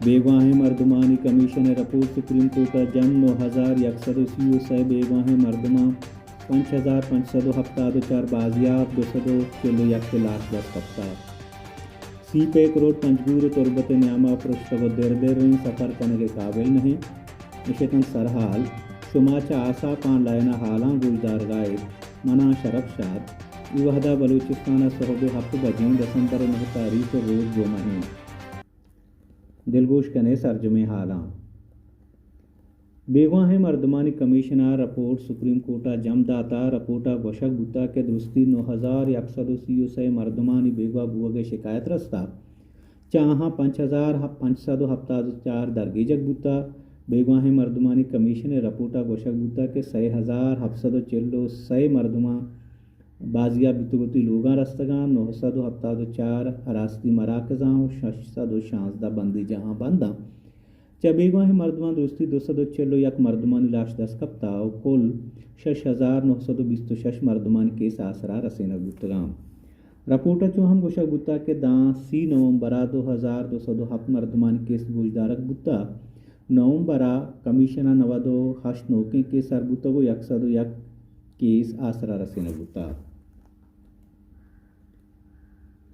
بیگواہیں مردمانی کمیشن ءِ رپورٹ، سپریم کورٹ ءَ جم، نو ہزار یک سد ءُ سی ءُ سئے بیگواہیں مردماں، پنچ ہزار پنچ سد ءُ ہپتاد ءُ چار بازیاب، دو سد ءُ چل ءُ یک ءِ لاش دست کپتگ۔ سی پیک روڈ پنجگور ءُ تربت ءِ نیام ءَ پرشتگ ءُ در در ایں، سفر کنگ ءِ قابل نہ ایں۔ اش اتنت سرحال، شما چہ آساپ آن لائن ءَ ہالاں گوشدارگ ءَ ات۔ من آں شرف شاد۔ اے وہد ءَ بلوچستان ءَ سہب ءِ ہپت بجیں، دسمبر ءِ نہ تاریخ ءُ روچ جمعہ ایں۔ دلگوش کن ئے سرجمیں ہالاں۔ بیگواہیں مردمانی کمیشن ءَ رپورٹ سپریم کورٹ ءَ جم داتگ۔ رپورٹ ءَ گوشگ بوتگ کہ درستی نو ہزار یک سد ءُ سی ءُ سئے مردمانی بیگواہ بوگ ءِ شکایت رستگ۔ چہ آہاں پنچ ہزار پنچ سد ءُ ہپتاد ءُ چار درگیجگ بوتگ۔ بیگواہیں مردمانی کمیشن ءِ رپورٹ ءَ گوشگ بوتگ کہ سئے ہزار ہپت سد ءُ چل ءُ سئے مردماں بازیاب بیتگ، وتی لوگاں رستگاں، نو سد ءُ ہپتاد ءُ چار ہراستی مراکزاں ءُ شش سد ءُ شانزدہ بندیجاہاں بنداں۔ چہ بیگواہیں مردماں درستی دو سد ءُ چل ءُ یک مردمانی لاش دست کپتگ ءُ کل شش ہزار نو سد ءُ بیست ءُ شش مردمانی کیس آسرا رسینگ بوتگاں۔ رپورٹ ءَ چو ہم گوشگ بوتگ کہ داں سی نومبر ءَ دو ہزار دو سد ءُ ہپت مردمانی کیس گوشدارگ بوتگ۔ نومبر ءَ کمیشن ءَ نود ءُ ہشت نوکیں کیس سر بوتگ ءُ یک سد ءُ یک کیس آسرا رسینگ بوتگ۔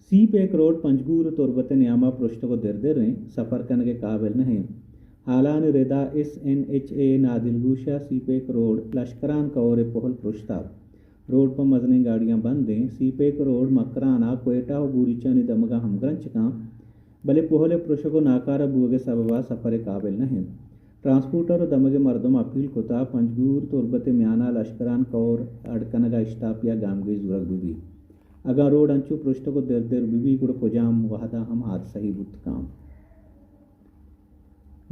سی پیک روڈ پنجگور ءُ تربت ءِ نیام ءَ پرشتگ ءُ در در ایں، سفر کنگ ءِ قابل نہ ایں۔ ہالانی ردا ایس این ایچ اے نادلگوش ءَ سی پیک روڈ لشکران کور ءِ پہل پرشتگ۔ روڈ پہ مزنیں گاڑیاں بند ایں۔ سی پیک روڈ مکران ءَ کوئٹہ ءُ بوریچانی دمگ ءَ ہمگرنچ کنت، بلے پہل ءِ پرشگ ءُ ناکارہ بوگ ءِ سبب ءَ سفر ءِ قابل نہ ایں۔ ٹرانسپورٹر ءُ دمگ ءِ مردم اپیل کتگ پنجگور تربت ءِ میان ءَ لشکران کور اڈ کنگ ءَ اشتاپی ءَ گامگیج زورگ بہ بیت۔ اگاں روڈ انچو پرشتگ ءُ در در بہ بیت، گڑا کجام وہد ءَ ہم حادثہ ئے بوت کنت۔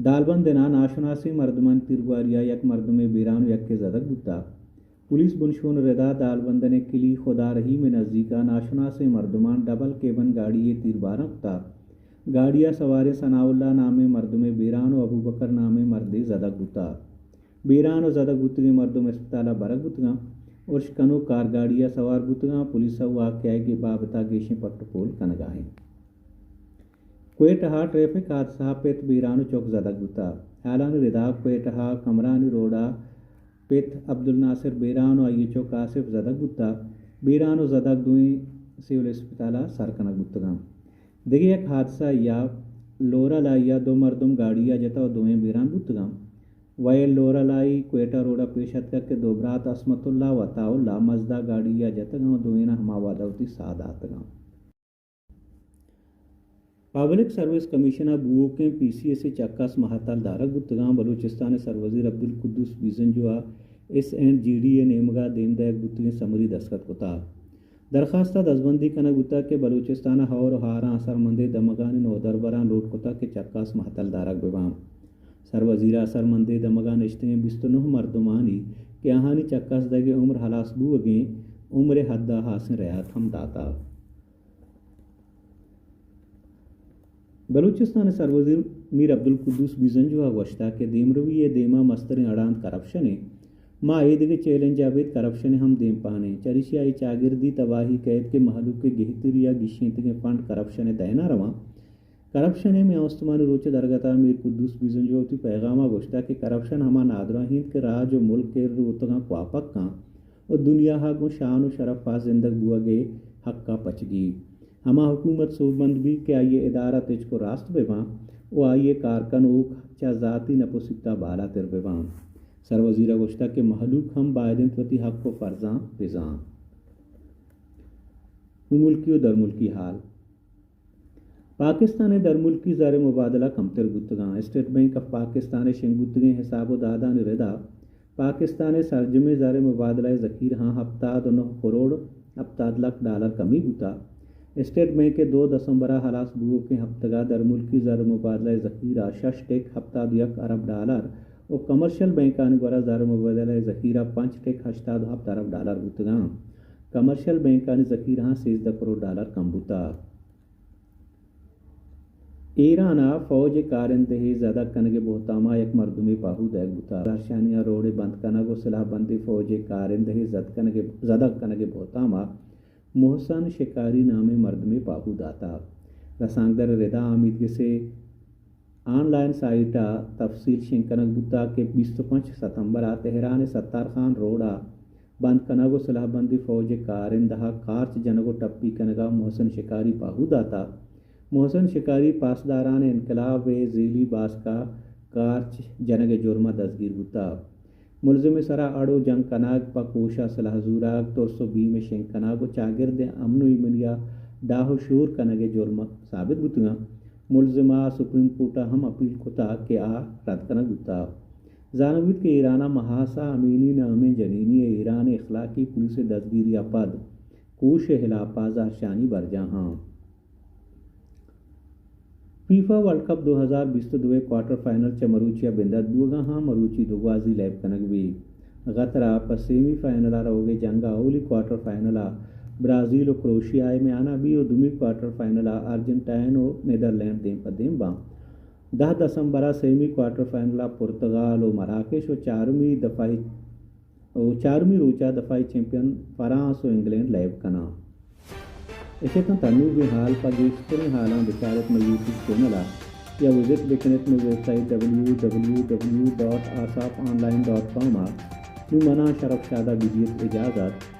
دالبندن ءَ ناشناسیں مردمانی تیرگواری ءَ یک مردمے بیران ءُ یکے زدگ بوتگ۔ پولیس بنشون ءِ ردا دالبندن ءِ کلی خدا رحیم ءِ نزیک ءَ ناشناسیں مردماں ڈبل کیبن گاڑی یے تیرباران کتگ۔ گاڑی ءَ سواریں ثناء اللہ نامیں مردمے بیران ءُ ابوبکر نامیں مردے زدگ بوتگ۔ بیران ءُ زدگ بوتگیں مردم اسپتال ءَ برگ بوتگاں۔ ارش کنوک کار گاڑی ءَ سوار بوتگاں۔ پولیس ءَ واقعہ ءِ بابت ءَ گیشیں پٹ ءُ پول کنگ ءَ اِنت۔ کوئٹہ ءَ ٹریفک حادثہ ءَ پت بیران ءُ چک زدگ بوتگ۔ ہالانی ردا کوئٹہ ءَ کمرانی روڈ ءَ پت عبدالناصر بیران ءُ آئی ءِ چک آصف زدگ بوتگ۔ بیران ءُ زدگ دوئیں سول اسپتال ءَ سر کنگ بوتگاں۔ دگہ یک حادثہ ءَ لورا لائی ءَ دو مردم گاڑی ءَ جتگ ءُ دوئیں بیران بوتگاں۔ ویل لورا لائی کوئٹہ روڈ ءَ پیش اتکگ کہ دو برات عصمت اللہ ءُ عطا اللہ مزدا گاڑی ءَ جتگاں ءُ دوئیناں ہما وہد ءَ وتی ساہ داتگاں۔ پبلک سروس کمیشن ءَ بوؤکیں پی سی ایس ءِ چکاس مہتل دارگ بوتگاں۔ بلوچستان ءِ سروزیر عبدالقدوس بیزنجو ءَ ایس اینڈ جی ڈی ءِ نیمگ ءَ دیم دئیگ بوتگیں سمری دستخط کتگ۔ درخواست ءَ دزبندی کنگ بوتگ کہ بلوچستان ءَ ہئور ءُ ہاراں اثرمندیں دمگانی نودربراں لوٹ کتگ کہ چکاس مہتل دارگ بہ باں۔ سروزیر ءَ اثرمندیں دمگاں نشتگیں بیست ءُ نہ مردمانی کہ آہانی چکاس دئیگ ءِ عمر ہلاس بوئگیں، عمر ءِ حد ءَ ہاسیں رعایت ہم داتگ۔ بلوچستان ءِ سروزیر میر عبدالقدوس بیزنجو ءَ گوشتگ کہ دیمروی ءِ دیما مستریں اڑاند کرپشن اِنت۔ ما اے دگہ چیلنج ءَ ابید کرپشن ءِ ہم دیمپان ایں۔ چریشی ءَ اے چاگردی تباہی کئیت کہ مہلوک ءِ گہتری ءَ گیشینتگیں فنڈ کرپشن ءِ دئین ءَ رواں۔ کرپشن ءِ میان استمانی روچ ءِ درگت ءَ میر قدوس بیزنجو ءَ وتی پیغام ءَ گوشتگ کہ کرپشن ہما نادراہی اِنت کہ راج ءُ ملک ایر روتگاں کواپک کنت ءُ دنیا ءَ گوں شان ءُ شرپ ءَ زندگ بوگ ءِ حق ءَ پچ گیت۔ ہما حکومت سوبمند بیت کہ آئی ءِ ادارہ تچک ءُ راست بہ باں ءُ آئی ءِ کارکنوک چہ ذاتی نپ ءُ سیت ءَ بالاتر بہ باں۔ سروزیر ءَ گوشتگ کہ مہلوک ہم باید اِنت وتی حق ءُ فرضاں بزانت۔ نوں ملکی ءُ درملکی حال۔ پاکستان ءِ درملکی زر ءِ مبادلہ کمتر بوتگاں۔ اسٹیٹ بینک آف پاکستان ءِ شنگ بوتگیں حساب ءُ دادانی ردا پاکستان ءِ سرجمیں زر ءِ مبادلہ ءِ ذخیرہاں ہپتاد ءُ نہ کروڑ ہپتاد لکھ ڈالر کمی بوتگ۔ اسٹیٹ بینک ءِ دو دسمبر ءَ ہلاس بوؤکیں ہپتگ ءَ درملکی زر ءِ مبادلہ ءِ ذخیرہ شش ٹک ہپتاد ءُ یک ارب ڈالر ءُ کمرشل بینکانی گورا زر ءِ مبادلہ ءِ ذخیرہ پنچ ٹک ہشتاد ءُ ہپت ارب ڈالر بوتگاں۔ کمرشل بینکانی ذخیرہاں سیزدہ کروڑ ڈالر کم بوتگ۔ ایران ءَ فوج ءِ کارندہے زدگ کنگ ءِ بہتام ءَ یک مردمے پاہو دئیگ بوتگ۔ زہرشانی ءَ روڈ ءِ بند کنگ ءُ سلاہ بندیں فوج ءِ کارندہے زد کنگ ءِ، زدگ کنگ ءِ بہتام ءَ محسن شکاری نامیں مردمے پاہو داتگ۔ رسانکدر ءِ ردا آمیدگس ءِ آن لائن سائٹ ءَ تفصیل شنگ کنگ بوتگ کہ بیست ءُ پنچ ستمبر ءَ تہران ءِ ستار خان روڈ ءَ بند کنگ ءُ سلاہ بندی فوج ءِ کارندہ ءَ کارچ جنگ ءُ ٹپی کنگ ءَ محسن شکاری پاہو داتگ۔ محسن شکاری پاسداران انقلاب ءِ ذیلی باسک ءَ کارچ جنگ ءِ جرم ءَ دزگیر بوتگ۔ ملزم ءِ سرا اڑ ءُ جنگ کنگ، پہ کوش ءَ سلاہ زورگ، ترس ءُ بیم ءِ شنگ کنگ ءُ چاگرد ءِ امن ءُ ایمنی ءَ ڈاہ ءُ شور کنگ ءِ جرم ثابت بوتگ اَنت۔ ملزم ءَ سپریم کورٹ ءَ ہم اپیل کتگ کہ آ رد کنگ بوتگ۔ زانگ بیت کہ ایران ءَ مہاسا امینی نامیں جنینے ءِ ایران ءِ اخلاقی پولیس ءِ دزگیری ءَ پد کوش ءِ ہلاپ ءَ زہرشانی برجاہ اَنت۔ فیفا ورلڈ کپ دو ہزار بیست ءُ دو ءِ کوارٹر فائنل چہ مروچی ءَ بندات بوگ ءَ اَنت، مروچی دو گوازی لیب کنگ بیت۔ قطر ءَ پہ سیمی فائنل ءَ روگ ءِ جنگ ءَ اولی کوارٹر فائنل ءَ برازیل ءُ کروشیا ءِ میان ءَ بیت ءُ دومی کوارٹر فائنل ءَ ارجنٹائن ءُ نیدرلینڈ دیم پہ دیم بنت۔ دہ دسمبر ءَ سیمی کوارٹر فائنل ءَ پرتگال ءُ مراکش ءُ چارمی دفاعی ءُ چارمی روچ ءَ دفاعی چیمپئن فرانس ءُ انگلینڈ لیب کناں۔ اش اتنت انوگیں حال، پہ گیشتریں حالاں بچار ات مئے یوٹیوب چینل ءَ یا وزٹ بکن ات مئے website W W W dot آساپ آن لائن ڈاٹ کام ءَ۔ نوں منا شرف شاد ءَ بدیت اجازت۔